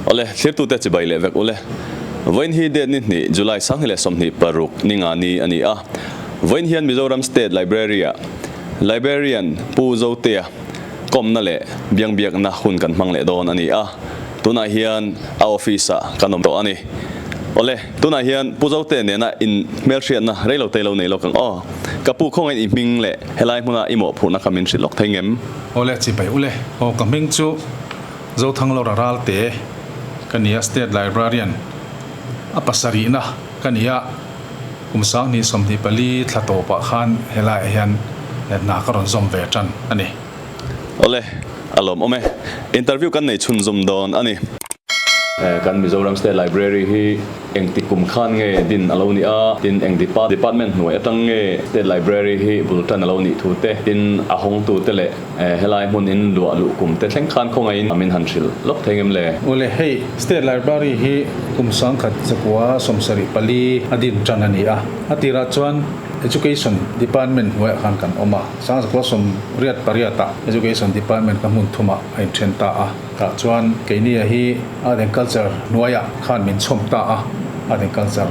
Awle, thlirtute chibai leh vek ule. Vawiin hi date ni hnih, July 2026 ni nga ni a ni a. Vawiin hian Mizoram State Library-ah Librarian Pu Zotea kawmna leh biangbiakna hun kan hmang leh dawn a ni a. Tunah hian a office-ah kan awm tawh a ni. Awle, tunah hian Pu Zotea nena in hmelhriatna reilo te lo nei lawk ang aw. Ka pu khawngaih i hming leh helai hmuna i mawhphurhna kha min hrilh lawk thei ngem? Awle, chibai ule. Aw, ka hming chu Zothanglawra Ralte ka ni a, State Librarian a pasarihna ka ni a, kum 2024 thla tawpah khan helaiah hian hna ka rawn zawm ve tan a ni. Awle, a lawmawm e. Interview kan nei chhunzawm dawn a ni. Kan Mizoram State Library hi engti kum khan nge din a lo nih a, tin eng department hnuai atang nge State Library hi bul tan a lo nih thu te, tin a hawngtu te leh helai hmun in luah luh kum te thleng khan khawngaihin min han hrilh lawk thei ngem le? Awle, hei State Library hi kum 1974 a din tan a ni a, a tirah chuan Education Department hnuaiah khan kan awm a, 1988 ah Education Department ka hmun thumah a inthen ta a. Tah chuan keini hi Art and Culture hnuaiah khan min chhawm ta a, Art and Culture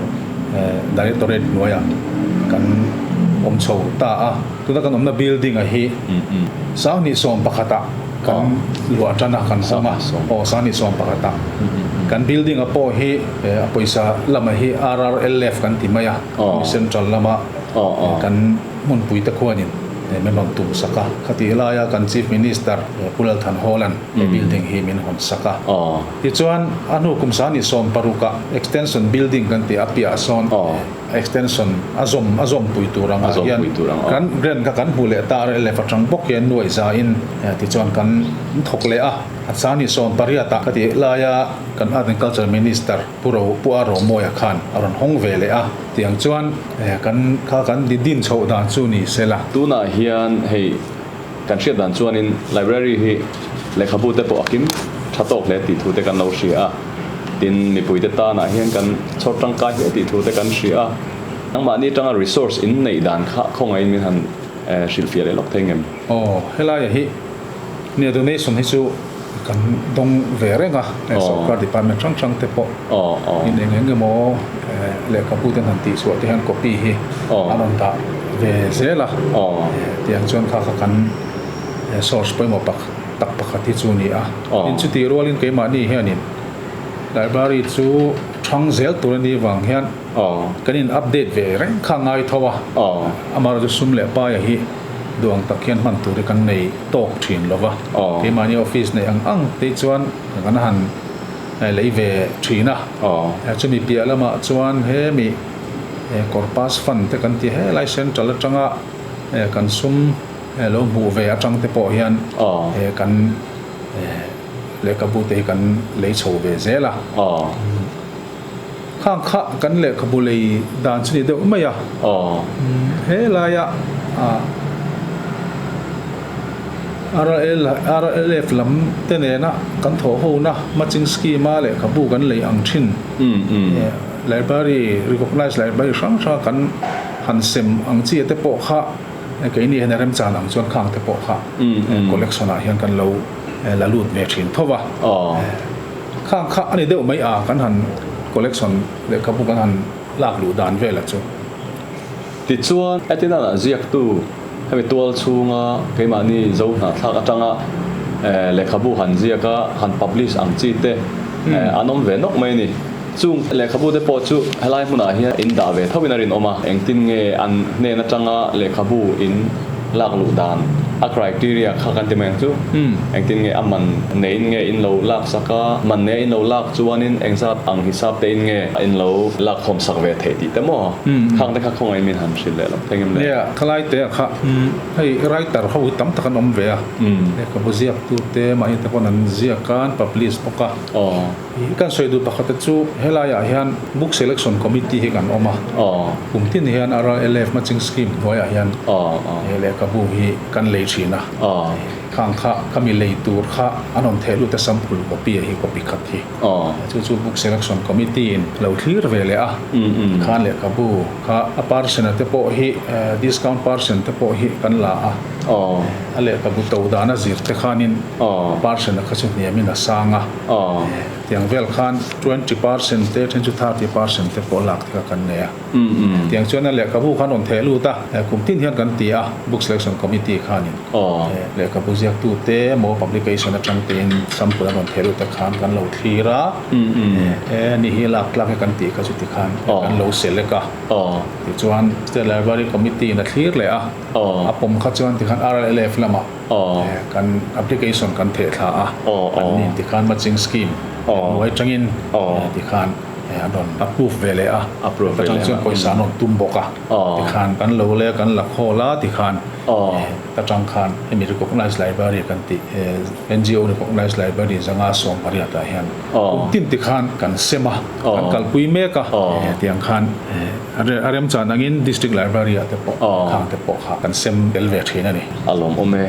Directorate hnuaiah kan awm chho ta a. Tuna kan awmna building a hi 2011 ah kan luah tan a, kan hawng a, aw 2011 ah. Kan building a pawh hi a pawisa lama hi RRLF kan ti mai a, Central lama kan hmunpui te khuanin min rawn tum sak a. Khatih laia kan Chief Minister Pu Lalthan Hawla'n he building hi min hawn sak a. Tichuan, a hnu kum 2016 ah extension building kan tih a piahah sawn extension a zawm a zawmpui tur angah hian kan grant kha kan hmu leh ta RLF atang bawk hian nuaih zain tichuan kan thawk leh a. 2018 ah khatih laia kan Art and Culture Minister Pu Ro Pu A Romawia khan a rawn hawng ve leh a. Tiang chuan kan kha kan di din chhoh dan chu ni sela. Tunah hian hei kan hriat dan chuanin library hi lehkhabu te pawh a kim tha tawk hle tih thu te kan lo hria a, tin mipui te tanah hian kan chhawr tangkai hle tih thu te kan hria a. Nangmahni atanga resource in neih dan kha khawngaihin min han hrilhfiah leh lawk thei ngem? Aw, helaia hi nia donation hi chu kan dawng ve reng a, sorkar department hrang hrang te pawh in eng eng emaw lehkhabu te han tih chhuah te hian copy hi an rawn dah ve zel a, tiang chuan kha kha kan source pawimawh tak pakhat hi chu a ni a. Tin chutih rualin keimahni hianin library chu thang zel tur a nih vang hian kan in update ve reng kha ngai tho a, amaherawhchu sum leh paia hi duh ang tak hian hman tur hi kan nei tawk thin lo va, keimahni office neih ang ang te chuan kan han lei ve thin a, chumi piah lamah chuan hemi Corpus Fund te kan ti helai central atanga kan sum lo hmuh ve atang te pawh hian kan lehkhabu te hi kan lei chho ve zel a. Khang kha kan lehkhabu lei dan chu ni deuh mai a. Helaia RLF lam te nena kan thawh hona matching scheme a lehkhabu kan lei ang thin. Library, recognized library hrang hranga kan han sem ang chi te pawh kha keini hian a remchan ang chuan khang te pawh kha collection ah hian kan lo la lut ve thin tho va. Khang kha a ni deuh mai a, kan han collection lehkhabu kan han lak luh dan vel a chu. Tichuan, Athena-ah ziaktu hemi tual chhunga keimahni zo hnahthlak atanga lehkhabu han ziak a, han publish ang chi te an awm ve nawk mai a ni. Chung lehkhabu te pawh chu helai hmunah hian in dah ve tho in a rinawm a, engtin nge an hnen atanga lehkhabu in lak luh dan a criteria kha kan ti mai ang chu, engtin nge a man neiin nge in lo lak sak a, man neia in lo lak chuanin engzat ang hisap te in nge in lo lak khawm sak ve theih tih te maw? Khang te kha khawngaih min han hrilh leh lo thei ngem le? Nia, khalai te ah kha hei writer ho hi tam tak an awm ve a, lehkhabu ziaktu te mahni te pawn an ziak a, an publish bawk a. Kan sawi duh pakhat te chu helaiah hian Book Selection Committee hi kan awm a, kum tin hian RLF Matching Scheme hnuaiah hian he lehkhabu hi kan lei thin a, khang kha khami lei tur kha an rawn theh lut a sample copy hi copy khat hi chu chu Book Selection Committee in lo thlir ve leh a, khan lehkhabu kha a percent te pawh hi discount percent te pawh hi kan la a. A lehkhabu to dan a zir te khanin percent a kha chu hniamin a sang a. Tiang vel khan 20% te then chu 30% te pawh lak te kha kan nei a. Tiang chuan a lehkhabu khan rawn theh lut a, kum tin hian kan ti a, Book Selection Committee khanin lehkhabu ziaktu te emaw publication atang tein sample an rawn theh lut te khan kan lo thlir a, e ni hi lak tlak e kan tih kha chuti khan kan lo select a. Tichuan State Library Committee in a thlir leh a, a pawm kha chuan tikhan RLF lamah kan application kan theh thla a, an ni tikhan matching scheme hnuai atangin tikhan an rawn approve ve leh a, atang chuan pawisa an rawn tum bawk a, tikhan kan lo leh kan la khawl a tikhan atang khan hemi recognized library kan tih NGO recognized library zanga 18 ah hian kum tin tikhan kan sem a, kan kalpui mek a, tiang khan A remchan angin District Library ah te pawh khang te pawh kha kan sem tel ve thin a ni. A lawmawm e.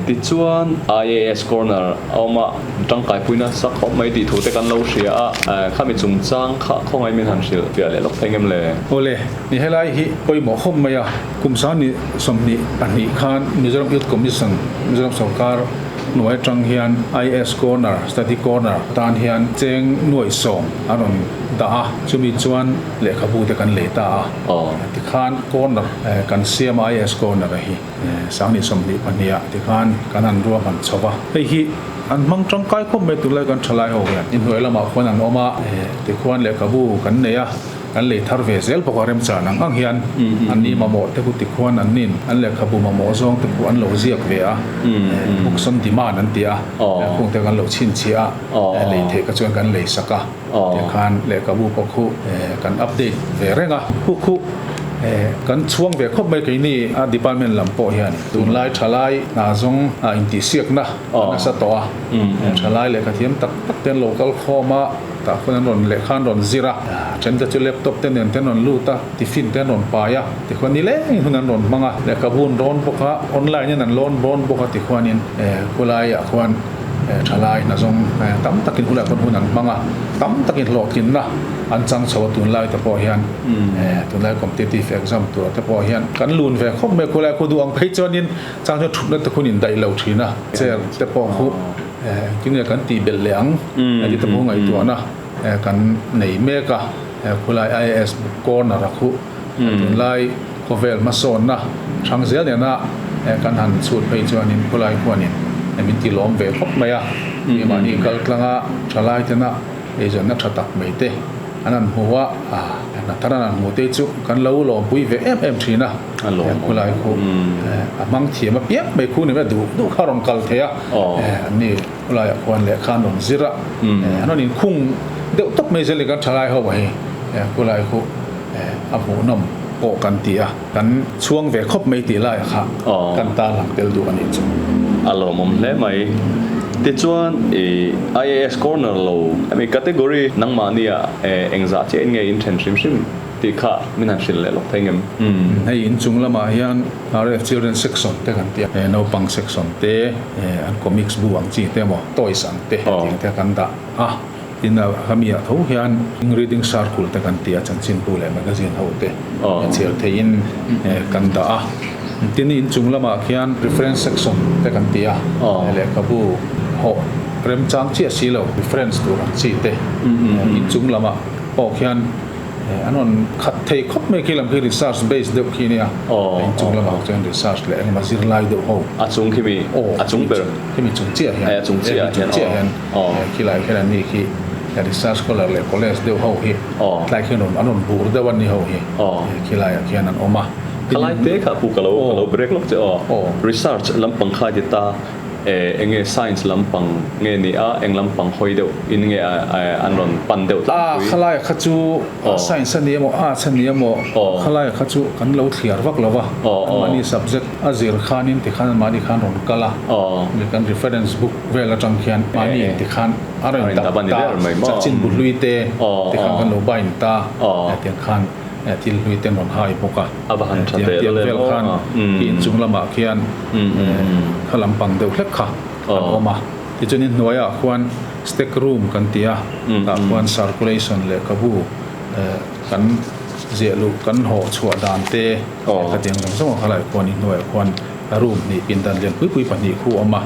Tichuan IAS Corner a awm a, tangkaipui nasa khawp mai tih thu te kan lo hria a, khami chungchang kha khawngaih min han hrilh fiah leh lawk thei ngem le? Awle, ni helai hi pawimawh khawp mai a, kum 2022 khan Mizoram Youth Commission, Mizoram sorkar hnuai atang hian IAS Corner, Study Corner tan hian cheng nuaih sawm a rawn dah a, chumi chuan lehkhabu te kan lei ta a, tikhan corner kan siam a IAS corner a hi 2022 ah tikhan kan han ruahman chho va, hei hi an hmang tangkai khawp mai tunlai kan thalai ho hian inhnuai lamah khuan an awm a, tikhuan lehkhabu kan nei a, kan lei thar ve zel bawk a remchan ang ang hian an ni mamawh te khu tikhuan an nin an lehkhabu mamawh zawng te pawh an lo ziak ve a, books on demand an ti a, khung te kan lo chhinchhiah a, lei theih kha chuan kan lei sak a. Tikhan lehkhabu pawh khu kan update ve reng a, khu khu kan chhuang ve khawp mai keini a department lam pawh hian tunlai thalai hna zawng a intihsiakna a nasa tawh a, thalai lehkha thiam tak tak te an lo kal khawm a, tah khuan an rawn lehkha an rawn zir a, then te chu laptop te nen te an rawn lut a, tiffin te an rawn pai a, tikhuan nileng hun an rawn hmang a, lehkhabu an rawn bawk a, online in an lawn rawn bawk a tikhuanin khulaiah khuan. Thalai hna zawng tam takin hulai pawn hun an hmang a, tam takin hlawhtlinna an chang chho a tunlai te pawh hian tunlai competitive exam tur te pawh hian kan lun ve khawp mai khulai khu duh ang phei chuanin chang chuan thutna te khun indaih lo thin a, chair te pawh khu engtin nge kan tih belh leh ang ti te pawh ngaihtuahna kan nei mek a, khulai IAS corner a khu tunlai khawvel hmasawnna hrang zel nena kan han chhut phei chuanin khulai khuanin min ti lawm ve khawp mai a, keimahni kal tlanga thalai tena eizawnna tha tak mai te an han hmu a, hna thar an han hmu te chu kan lo lawmpui ve em em thin a, khulai khu a hmang thiam apiang mai khu ni mai a duh duh kha a rawn kal thei a, anni khulaiah khuan lehkha an rawn zir a, an rawn inkhung deuh tawp mai zel i kan thalai ho hi khulai khu. A hmuhnawm pawh kan ti a, kan chhuang ve khawp mai tih laiah kha kan tan lang tel duh a nih chu. A lawmawm hle mai. Tichuan i IAS corner lo hemi category nangmahnia engzah chiah in nge in then hrim hrim tih kha min han hrilh leh lawk thei ngem? Hei inchung lamah hian RF Children section te kan ti a, naupang section te, an comics bu ang chi te emaw toys ang te hetiang te kan dah a. Tin a hami ah tho hian reading circle te kan ti a, chanchinbu leh magazine ho te chhiar theihin kan dah a. Tin inchung lamah khian reference section te kan ti a, lehkhabu hawh remchang chiah si lo reference tur ang chi te inchung lamah pawh khian an rawn khat thei khawp mai khi lam khi research base deuh khi nia, inchung lamah chuan research leh engemaw zirlai deuh ho. A chung khi mi? A chung ber. Khimi chung chiah hian. A chung chiah hian. Khilai khian an ni khi research scholar leh college deuh ho hi tlai khian an rawn bur deuh a ni ho hi khilaiah khian an awm a. Khalai te kha pu ka lo ka lo break lawk che aw. Research lampang kha ti ta enge science lampang nge ni a eng lampang hawi deuh in nge an rawn pan deuh tlangpui. Khalai kha chu science a ni emaw arts a ni emaw khalai kha chu kan lo thliar vak lo va anmahni subject A zir khanin tikhan mahni khan rawn kal a, mi kan reference book vel atang khian mahni in tikhan a rawn dap ta, chanchin bu hlui te tikhan kan lo bind ta, tiang khan thil hlui te an rawn hai bawk a, tiang tiang vel khan khi inchung lamah khian kha lampang deuh hlek kha an awm a. Tichuanin hnuaiah khuan stack room kan ti a, tah khuan circulation lehkhabu kan ziah luh kan hawh chhuah dan te. Hetiang zawng zawng a khalai khuan i hnuaiah khuan Room hnih pindan lian pui pui pahnih khu a awm a,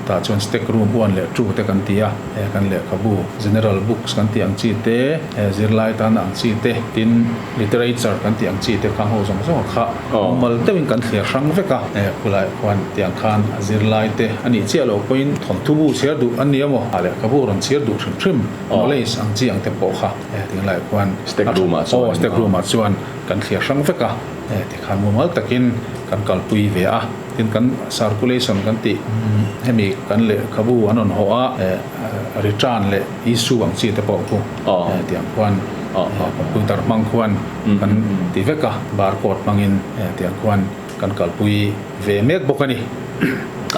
tah chuan stack room one leh two te kan ti a, he kan lehkhabu general books kan tih ang chi te, he zirlai tana ang chi te, tin literature kan tih ang chi te khang ho zawng zawng a kha mumal deuhin kan thliar hrang vek a, he khulai khuan tiang khan a zirlai te a nih chiah loh pawhin thawnthu bu chhiar duh an ni emaw a lehkhabu rawn chhiar duh hrim hrim knowledge ang chi ang te pawh kha he tinglai khuan Stack room ah chuan aw stack room ah chuan kan thliar hrang vek a. Tikhan mumal takin kan kalpui ve a, tin kan circulation kan tih hemi kan lehkhabu an rawn hawh a, return leh issue ang chi te pawh khu tiang khuan computer hmang khuan kan ti vek a, barcode hmangin tiang khuan kan kalpui ve mek bawk a ni.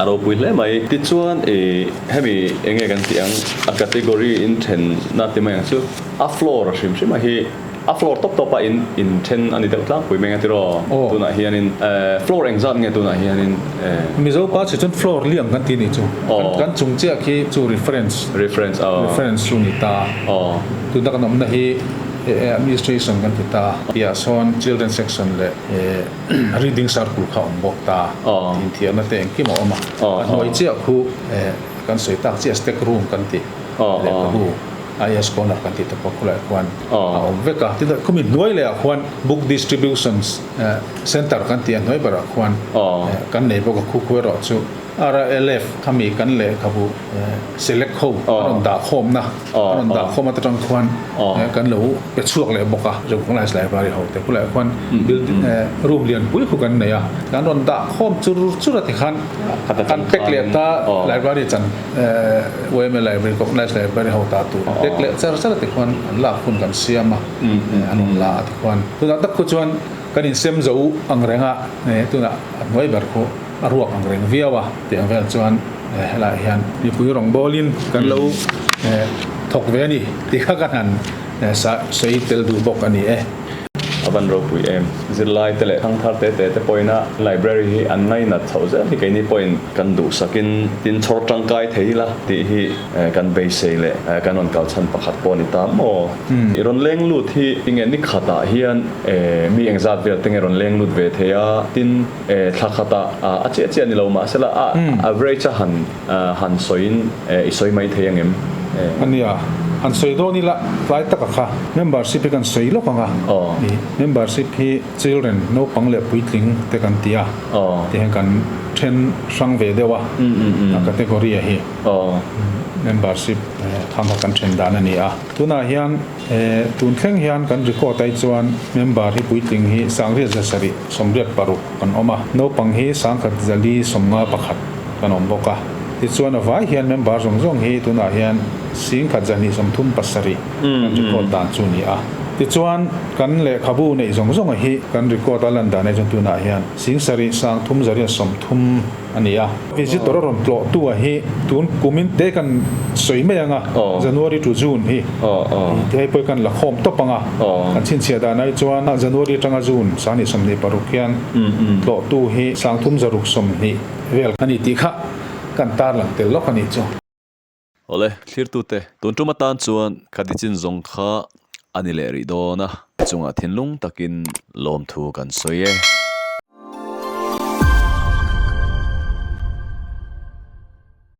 A ropui hle mai. Tichuan i hemi enge kan tih ang a category in thenna ti mai ang chu a floor a hrim hrim a hi A floor tawp tawp a in in then a ni deuh tlangpui mai ang a tiraw? Aw. Tunah hianin eh floor engzat nge tunah hianin eh. Mizo pa chhe chuan floor liam kan ti nih chu. Aw. Kan chung chiah khi chu reference. Reference aw. Reference chu ni ta. Aw. Tuna kan awmna hi eh administration kan ti ta. Piah sawn children section leh eh reading circle kha awm bawk ta. Aw. Inthiarna te engkim a awm a. Aw. A hnuai chiah khu eh kan sawi tak chiah stack room kan ti. Aw. Lehkhabu. IS corner kan tih te pawh khulaiah khuan a awm vek a, tin khumi hnuai lehah khuan book distributions center kan tih a hnuai berah khuan kan nei bawk a, khu khu erawh chu RLF khami kan lehkhabu select ho a rawn dah khawmna a rawn dah khawm atang khuan kan lo pe chhuak leh bawk a, Recognized Library ho te khulaiah khuan building room lian pui khu kan nei a, kan rawn dah khawm chur chur a tikhan kan pack leh ta library chan. Yma Library, Recognized Library ho ta tur tek leh char char te khuan an lak hun kan siam a, an rawn la a ti khuan. Tunah tak khu chuan kan insem zo ang reng a, tunah a hnuai ber khu a ruak ang reng viau a tih ang vel chuan helaiah hian mipui rawngbawlin kan lo thawk ve a ni tih kha ka han sawi tel duh bawk a ni e. A van ropui em? Zirlai te leh thangthar te te te pawhin a library hi an ngainat chhoh zel hi keini pawhin kan duhsakin tin chhawr tangkai thei ila tih hi kan beisei leh kan rawn kal chhan pakhat pawh a ni ta maw? I rawn leng lut hi tinge ni khatah hian mi engzat vel te nge rawn leng lut ve thei a, tin thla khatah a chiah chiah ni lo mahsela a average a han Han sawiin i sawi mai thei angem? A nia, han sawi dawn ila tlai taka kha membership hi kan sawi lawk ang a, membership hi children, naupang leh puitling te kan ti a, ti hian kan then hrang ve deuh a, a category a hi membership khang kha kan then dan a ni a. Tunah hian tun thleng hian kan record ai chuan member hi puitling hi 726 kan awm a, naupang hi 1451. Kan awm bawk a. Tichuan a vai hian member zawng zawng hi tunah hian 1237 kan record dan chu ni a. Tichuan kan lehkhabu neih zawng zawng hi kan record a lan dan ai chuan tunah hian 7330 a ni a. Visitor a rawn tlawh tu a hi tun kumin te kan sawi mai ang a, January to June hi ti hei pawh kan la khawm tawp ang a. Kan chhinchhiah dan ai chuan January atanga June 2026 hian tlawhtu hi 3620 Vel a ni tih kha kan tarlang tel lawk a nih chu. Awle, thlirtute, tun tum atan chuan ka tichin zawng kha a ni leh rih dawn a, chungah thinlung takin lawmthu kan sawi e.